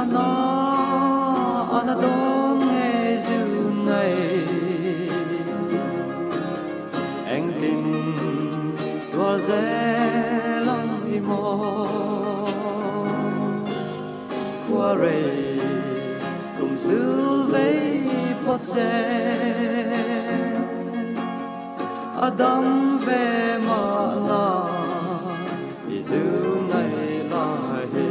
Ana ana dawn nge zun nei Engtin tuar zel ang i maw Khua rei kum sul vei phawt se A dam ve mahna i zu nei lai hi.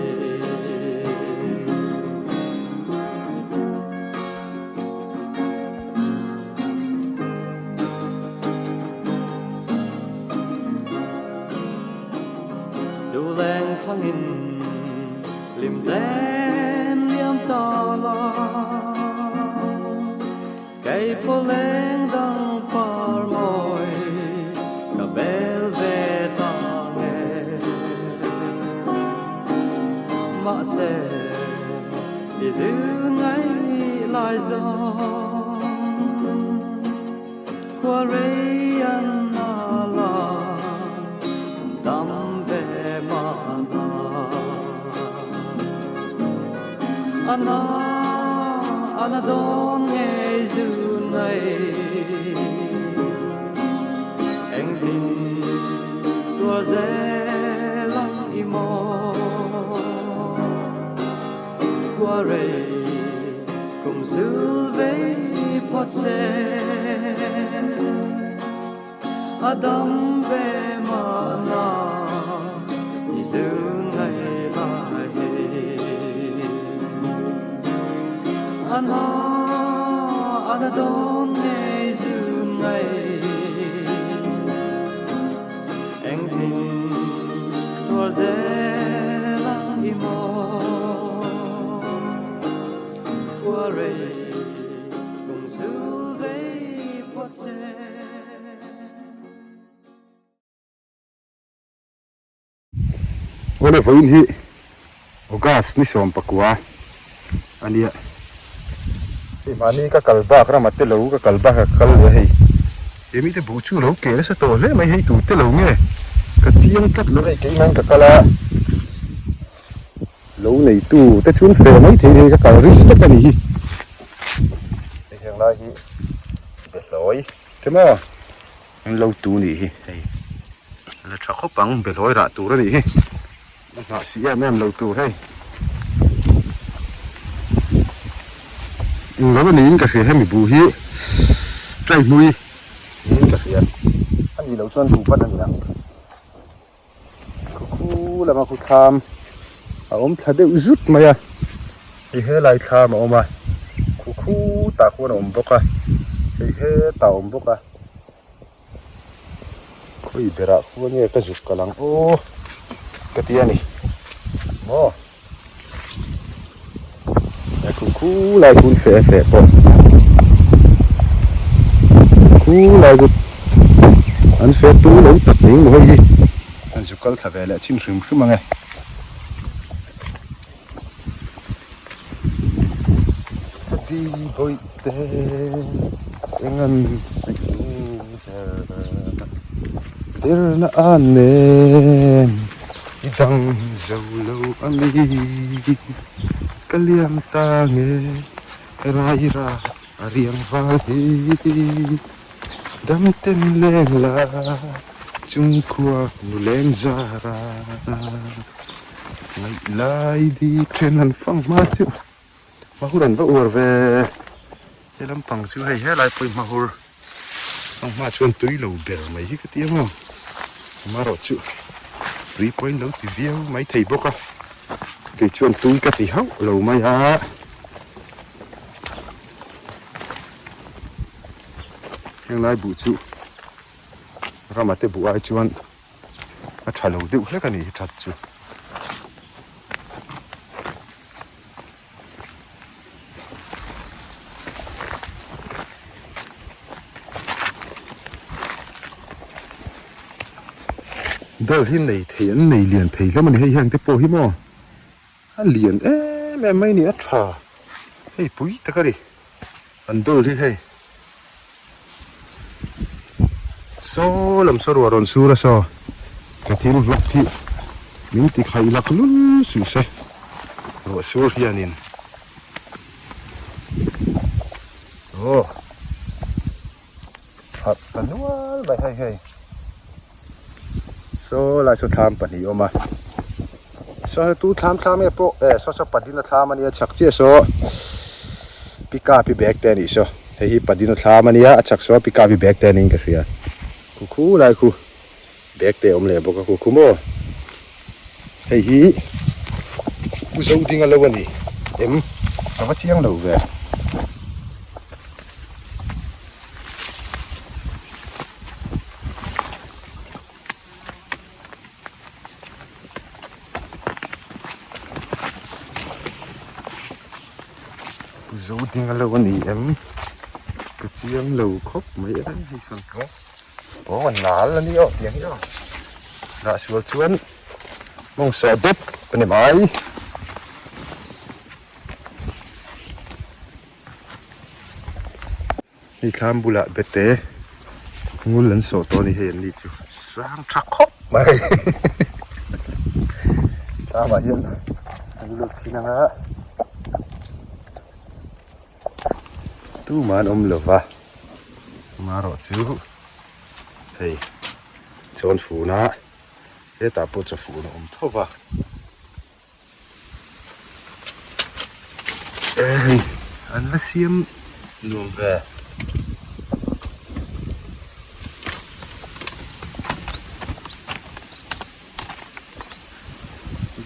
Duhleng thlangin hlim ten liam ta la. Kei pawh leng dang par mawi ka bel ve ta nge. Mahse i zir ngai lai zawng khua rei an na la dam ve mahna. A na a na dawn ngei zu nei Engtin tuar zel ang i maw Khua rei kum sul vei phawt se A dam ve mahna i zun ngei lai hi. A na a na dawn ngei zun ngei Engtin tuar zel ang i maw Khua rei kum sul vei phawt se. Awle vawiin hi August ni 19 a nia. Hei mahni ka kal bak rama te lo ka kal bak a ka kal leh a hei. He mite buh chu lo keh nasa tawh hle mai hei tu te lo nge ka chiang tlat lo hei keimah in ka kal a. Lo neitu te chuan feh mai thei hei ka kal risk tawp a ni hi. Hei heng lai hi behlawi te maw an lo tu nih hi hei a la tha khawp ang behlawi rah tur a nih hi a nghah si em em lo tur hei englo a niin ka hria hemi buh hi trai hmui niin ka hria a nih loh chuan buh pan a ni ang. Khu lama khu thlam a awm thla deuh zut mai a hei helai thlam a awm a khu khu tah khuan a awm bawk a hei hetah a awm bawk a khawi berah khuan nge ka zuk kalh ang aw ka ti a ni maw he khu khu lai hun feh feh pawh khu lai chu an feh tu lo tak mai maw hei hi an zu kal thla ve leh chin hrim hrim ang e. Ka di bawih te eng an sik derna a nen. I dang zo lo a mi ka liam ta nge rai ra a riang val hi dam ten leng la chung khua nu leng zar a ngaih lai di then an fang hma chu hmahur an va uar ve he lampang chu hei helai pawh hi hmahur fang hma chuan tui lo ber mai hi ka ti ang aw amaherawh chu tui pawhin lo ti viau mai thei bawk a kei chuan tui ka ti hauh lo mai a henglai buh chu rama te buh ai chuan a tha lo deuh hlek a ni hi that chu. Dal hi nei thei an nei lian thei hlem a ni hei heng te pawh hi maw a lian em em mai a ni a tha hei pui tak a ni an dal hi hei saw lam saw ruah rawn sur a saw ka thil vlog hi min ti khaih lak lul suh se ruah sur hianin. Aw harh ta nual mai hei hei saw lai saw thlam pahnih a awm a saw hei tu thlam thlam nge pawh eh saw saw padina thlam a nia chhak chiah saw pickup hi bag te a nih saw hei hi padina thlam a nia a chhak saw pickup hi bag te a niin ka hria khu khu lai khu bag te a awm leh bawk a khu khu maw hei hi u zo ding a lo a ni em ka va chiang lo ve. Zo ding a lo a ni em ka chiang lo khawp mai a hei sawn pawh pawng a nal a ni aw tiang hi aw rah sual chuan mawng sawh dep a ni mai. Hei thlam bulah bete ngul an sawh tawh a ni hei an ni chu sang tha khawp mai thlamah hian an lut thin ang a tumah an awm lo va amaherawh chu hei chawn funa hetah pawh chaw fun a awm tho va. Hei an va siam nuam ve.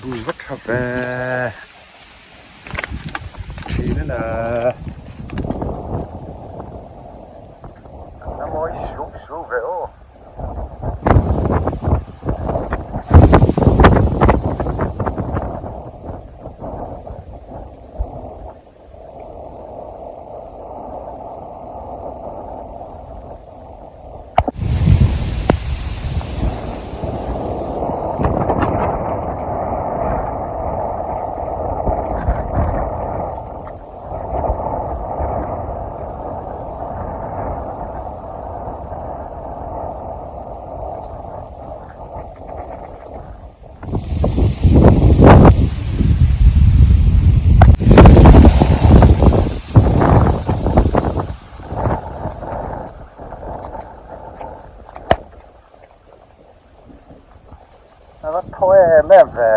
Bu va tha ve. Thin a na. A mawi suau suau ve aw. A va thaw em em ve.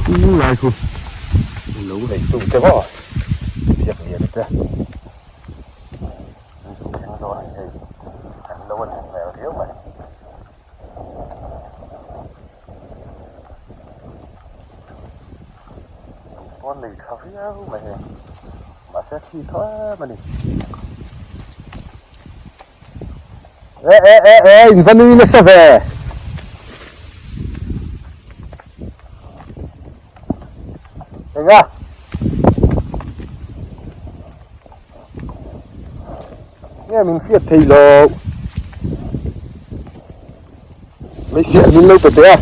Khu lai khu lo nei tu te maw biak lian te an zu thleng dawn a ni hei an lo a duh hmel riau mai. Pawn nei tha viau mai hei mahse a thi thaw em a ni. E e e e in va nui nasa ve. Enga. Nge min hriat thei lo. Hmeichhia min lo pe teh a.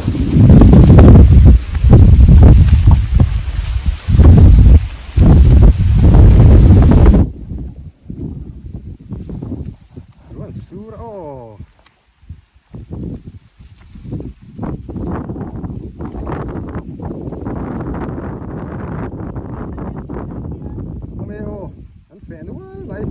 Ruan sur a aw. Awm e aw. An feh nual mai.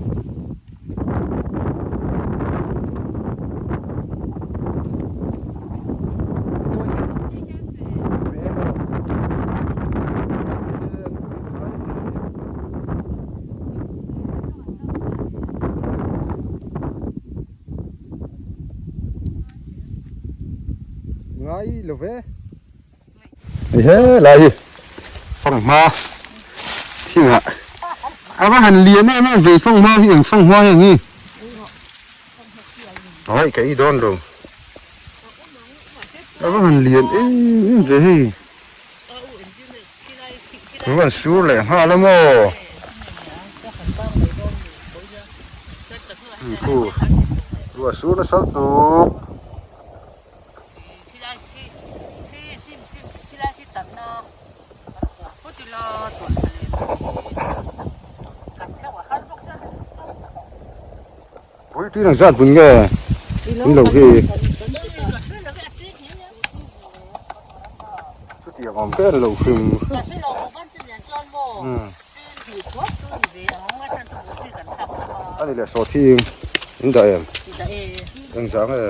Ngai lo ve. Hei he lai hi fanghma thingah a va han lian em em vei fanghma hi eng fanghma hi ang hi ai ka ei dawn lo a va han lian em em ve hei a va han sur leh nghal a maw khu ruah sur nasa lutuk. Pui tui nang zat vun nge in lo hi. awm ka en lo hrim a ni leh sawhthing in dah em engzah nge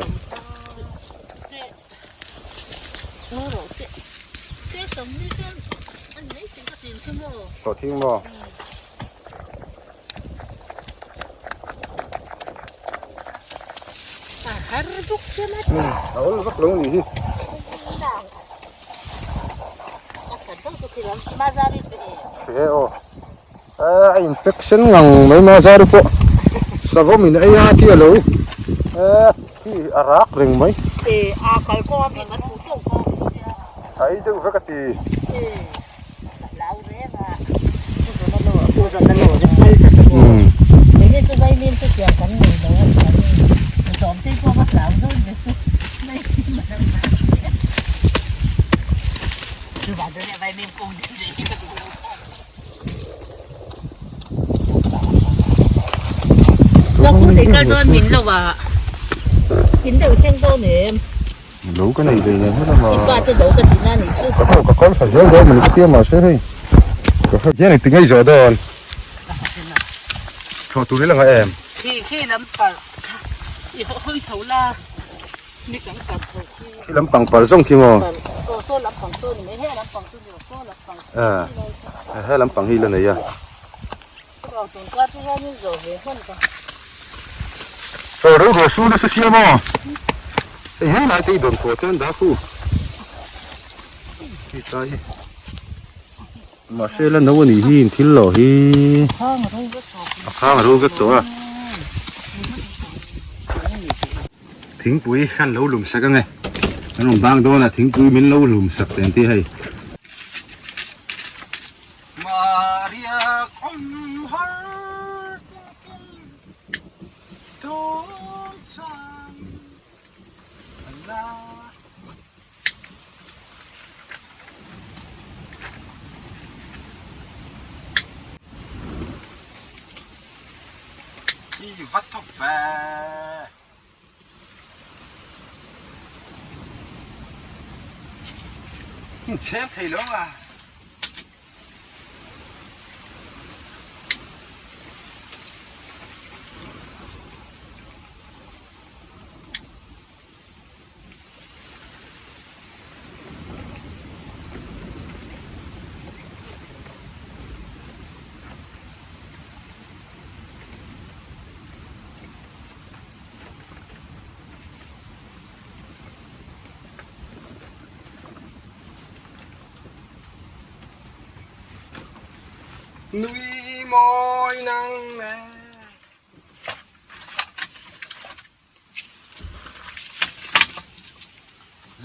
sawhthing maw. A awl vak lo ni hi. He aw. A infection ngang mai mazari pawh savawm in ei a ti alo. Khi a rak reng mai. A ei deuh vek a ti. Lo ka nei ve nen hlawm a. Ka ho ka kal tha zel dawn mawni ka tia mahse hei ka hre hian engti ngei zawh dawn. Thlawh tur i la ngai em? Khi lampang pal zawng khi maw? He lampang hi la nei a. Chaw reuh ruah su nasa sia maw? Hei he lai te i dawn fawh te an dah khu. Hei tlai hi. Mahse la no a nih hi in thil lo hi. A khang a ro vek tawh a. Thingpui khan lo lum sak ange. Kan rawn bang dawn a thingpui min lo lum sak teh an ti hei. Maria awm har tum tum dawn chuan a la. I va tawp ve. Chhep thei lo a. Nui mawi nang nen.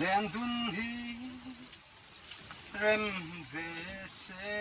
Leng dun hi rem ve se.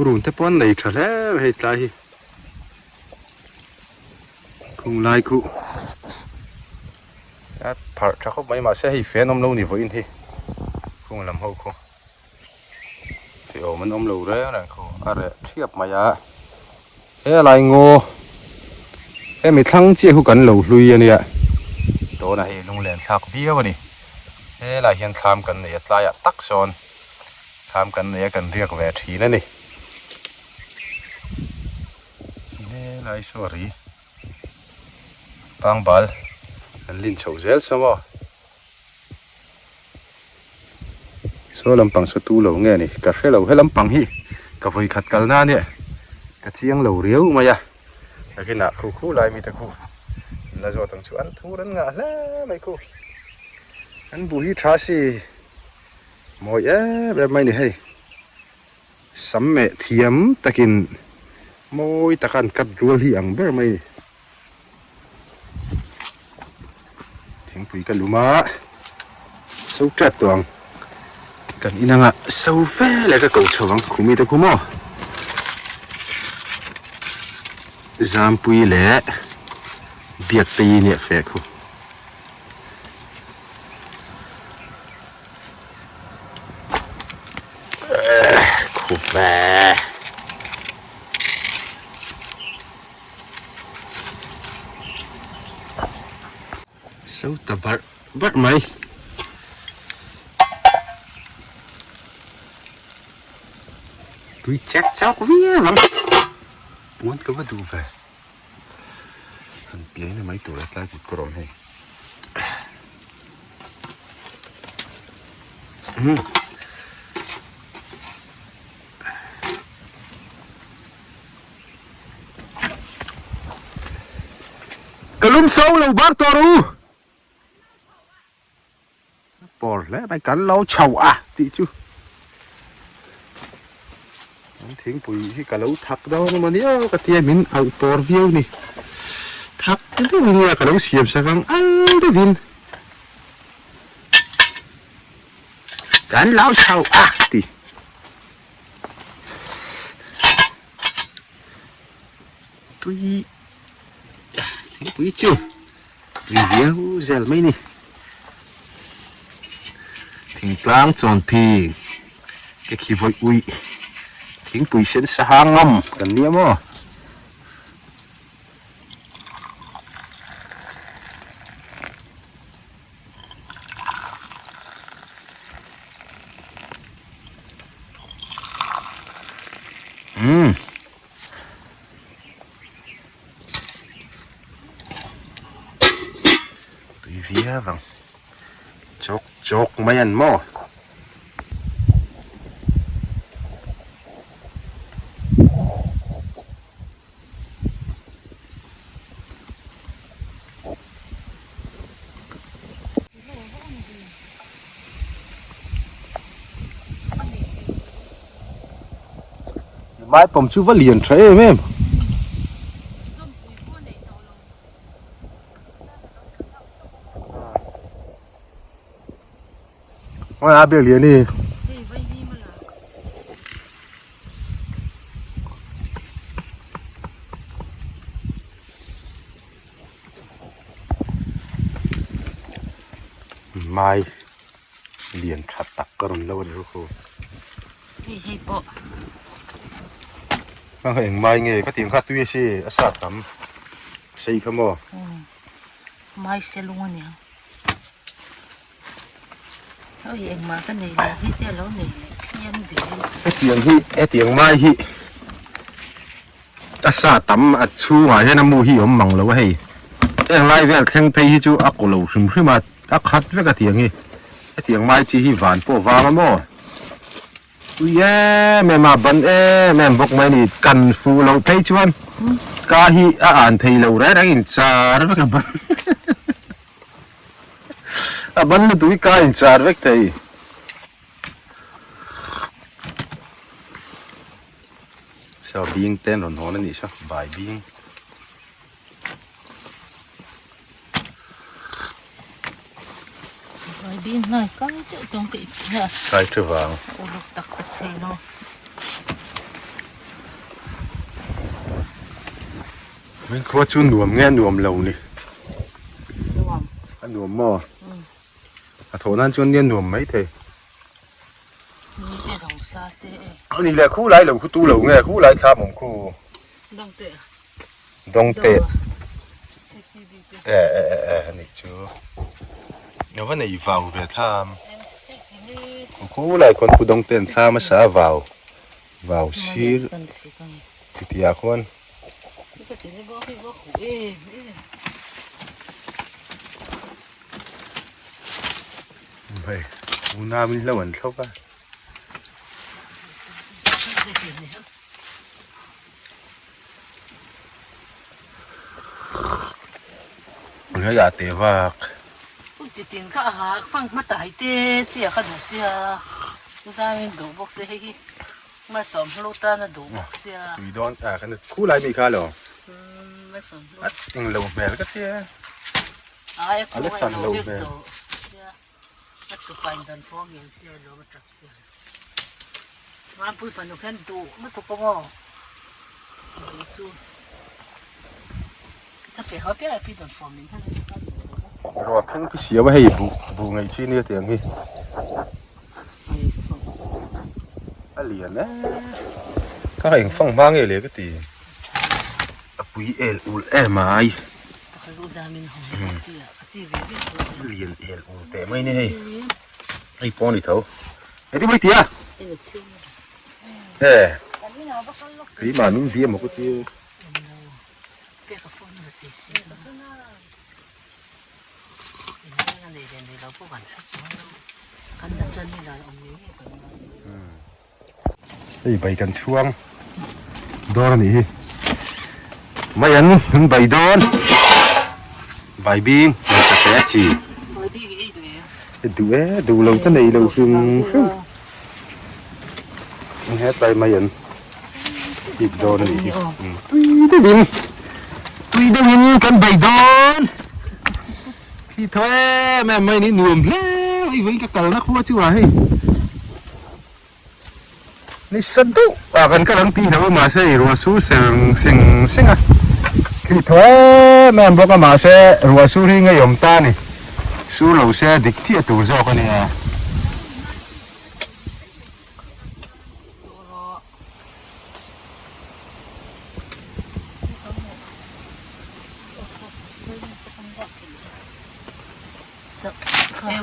Purun te pawh an nei tha hle mai hei tlai hi khung lai khuh a pharh tha khawp mai mahse hei fan awm lo ni vawiin hi khung lam ho khu thei awm an awm lo reng reng khu a reh thiap mai a helai ngaw hemi thlang chiah khu kan lo hlui a nia. dawn a, hei lunglen thlak viau a ni. Helaiah hian thlam kan nei a, tlaiah tak sawn thlam kan nei a, kan riak ve thin a ni. Helai saw ri pangbal an lin chhoh zel saw maw. Saw lampang saw tu lo nge ni ka hre lo he lampang hi ka vawi khat kal na ania ka chiang lo riau mai a nakinah khu khu lai mite khu an la zawt ang chu an thur an ngah hle mai khu an buh hi tha si mawi em em mai ni hei sam meh thiam takin mawi taka an cut rual hi ang ber mai ni. Thingpui ka lum a, so tep tawh ang. Kan in anga so fe leh ka ko chho ang khumi te khu maw. Zampui leh Biaktei nia fe khu. Khu ve. So ta barh barh mai. Tui chek chak viau ang. Puan ka va duh ve. Han piai na mai tur a tlai kut ka rawn hei. Hmm. Ka lum so lo bak tawh rawh u. Pawr hle mai kan lo chho a tih chu. An thingpui hi ka lo thak dawn emaw ni aw ka tia min auh pawr viau ni. Thak deuhin nia ka lo siam sak ang al deuhin. Kan lo chho a tih. Tui thingpui chu tui viau zel mai ni thingtlang chawn phing ke khi vawi uih thingpui sen saha ngam kan nia maw. Umm. Tui viau ang. Chawk chawk mai an maw. Mai pawm chu va lian tha em em. Oi a bel lian ni. Mai lian tha tak ka rawn lo a ni ho. Hei hei pawh. Hang kha eng mai nge ka tih ang kha tui a si a sa tam sei kha maw. Mai selung a niang. Oi engmah ka nei lo hi te alo nei leh phian zel. Hetiang hi hetiang mai hi a sa tam a chhungah hian a mu hi awm mang lo a hei. Heng lai vel thleng phei hi chu a kaw lo hrim hrim a a khat vek a tiang hi. Hetiang mai chi hi van pawh vang a maw. Tui em em a ban em em bawk mai a ni. Kan fuh loh phei chuan ka hi a an thei lo reng reng in char vek a ban. A ban lutuk hi ka in char vek thei. Saw bing te an rawn hawn a nih saw bai bing. Bai bing hnai kai teuh tawng ka ip thei a. Kai tha vang. Uluk tak ka thei lo. Min khua chu nuam nge nuam lo ni. Nuam. A nuam maw? A thawh nan chuan nia nuam mai thei. Ni te rau sa se e. Ani le khu lai lo khu tu lo nge khu lai thlam awm khu. Dong te. Dong te. CCB te. E e e e ani chu. A va nei vau ve thlam. Khu lai khuan pu dawng ten thlam a sa vau vau sir titi ah khuan. Hei unau in hlo an thlawk a. Hei ah teh vak. Pu chitin kha a hak fang hma tai te chi a kha duh sia zaiin duh bawk sia hei hi malsawm hlu tan a duh bawk sia. Tui dawn a kan khu lai mi kha lo. Malsawm hlu. A englo hmel ka tia. Ai a la chan lo hmel. Sia a tupa in dan fawng ngen sia lo a tap sia. Vanpui fanu khian duh lutuk aw maw duh chu ka feh haw piah pi dawn fawm min han Ruah pheng pi siam a hei buh buh ngaih chi nia tiang hi a lian e ka eng fang hma nge le ka ti a pui el ul em ai lian el ul teh mai ni hei. Hei pawh a ni tho. Engtin mai tia? He. Keimah min bia maw ka ti. Hei bai kan chhuang dawn a nih hi. Mai an an bai dawn. Bai bing hmeichhe te a chi. Duh e duh lo ka nei lo hrim hrim. Hetlai mai an hip dawn a nih hi. Tui deuhin tui deuhin kan bai dawn. Thli tho em em mai ni nuam hle mai vawiin ka kalna khua chu ah hei. Ni sa deuh ah kan kal ang tih hlauh a mahse ei ruah sur seng seng seng a thli thaw em em bawk a mahse ruah sur hi ngeiawm ta a ni sur lo se dik chiah tur zawk a nia.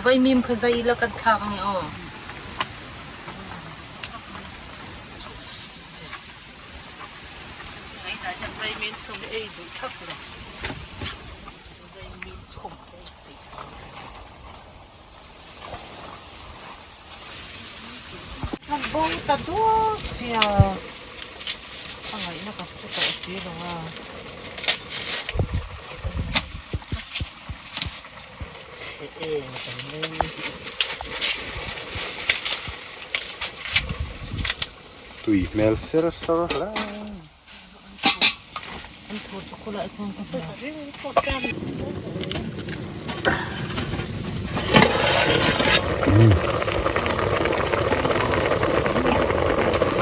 Vaimim kha zai ila kan thlak ange aw. Bo ta duak sia a ngaihna ka hre tawh si lo a. Chhe em kan leng Tui hmel ser sar hle. An thu chu khulai khuan ka hmu.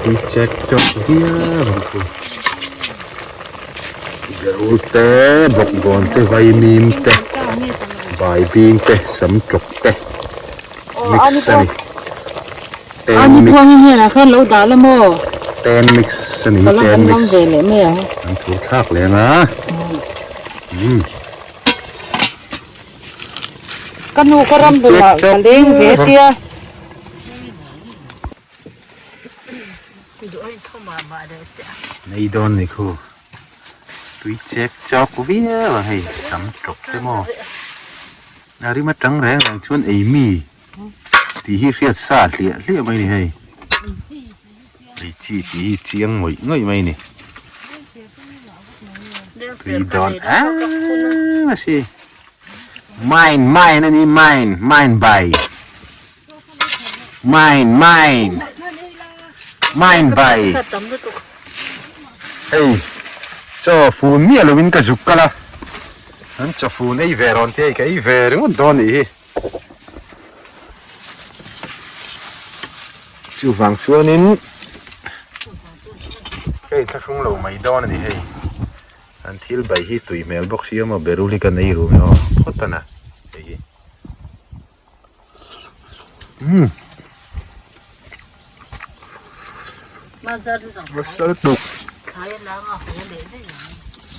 Tui chek chawk viau ang chu. Berul te, bawkbawn te, vaimim te, baibing te, sam tawk te mix a ni. Ten mix ten mix a ni ten mix an thur thlak leng a. Ka nu ka ram bulah ka leng ve tia. Nei dawn ni khu tui chek chawk viau a hei sam tawp te maw a rim atang reng reng chuan ei mi tih hi hriat sa hliah hliah mai ni hei ei chi tih hi chiang ngawih ngawih mai ni tui dawn em a si mine mine a ni mine mine bai. Mine mine mine bai hei chaw fun miah lovin ka zuk kal a an chaw fun ei ve rawn te hei ka ei ve ringawt dawn anih hi chuvang chuanin ka inthlahrung lo mai dawn a ni hei an thil bai hi tui hmel bawk si a maw berul hi kan ei ru mai aw phawt a na hei hi. Masal tuk.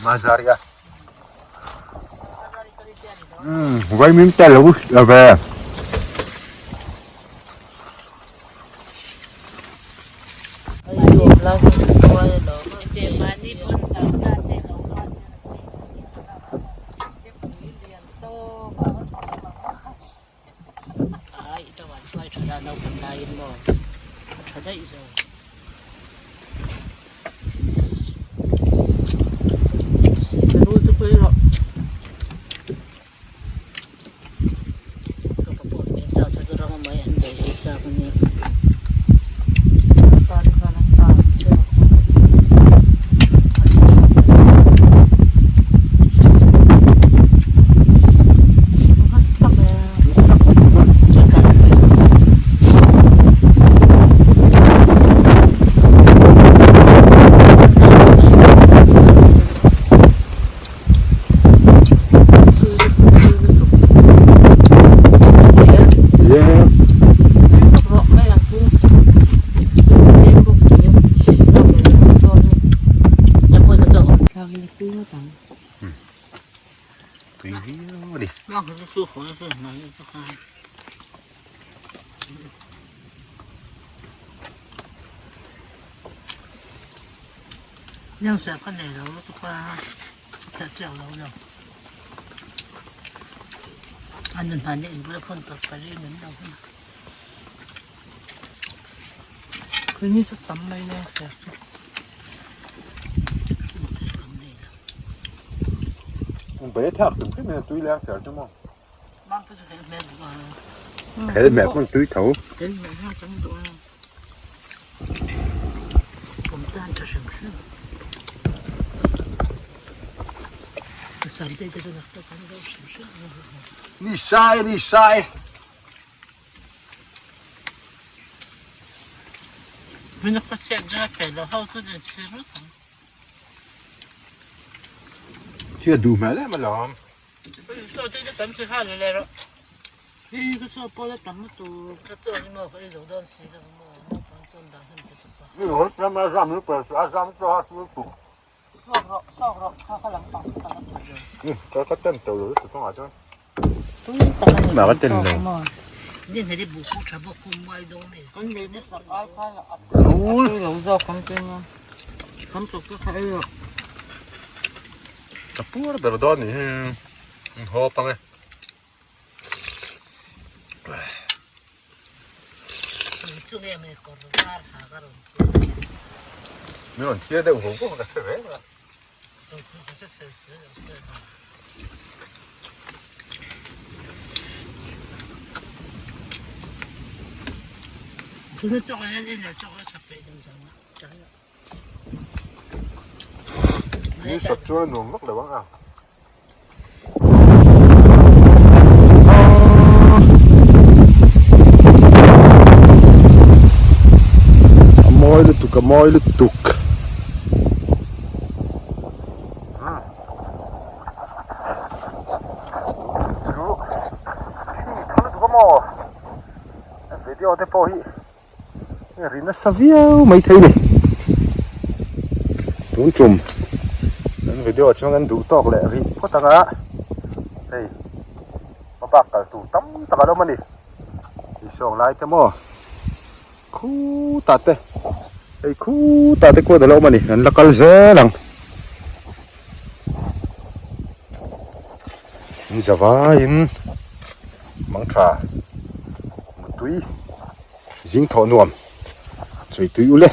Mazar ya. Vaimim tel lo a ve. Tui viau a ni. Bai thak tum hrim hian tui leng ser chu maw. Helmet hman tui tho. Ni sai ni sai. Thil a duh hmel em alawm. Ka puar ber dawn ni hi an hawp ang e. Min rawn thlir deuh vawng vawng a ka hre reng a. Ni sat chuan a nuam vak lo ang a. A mawi lutuk a mawi lutuk. Chu thi tha lutuk a maw video te pawh hi a ri nasa viau maithei a ni tun tum kan video chuan kan duh tawk leh rih phawt ang a hei hmabak kal tur tam tak a lo awm a ni isawng lai te maw khutah te hei khutah te khuan a lo awm a ni an la kal zel ang in zavaiin mangtha mutui zing thawh nuam chawi tui ule.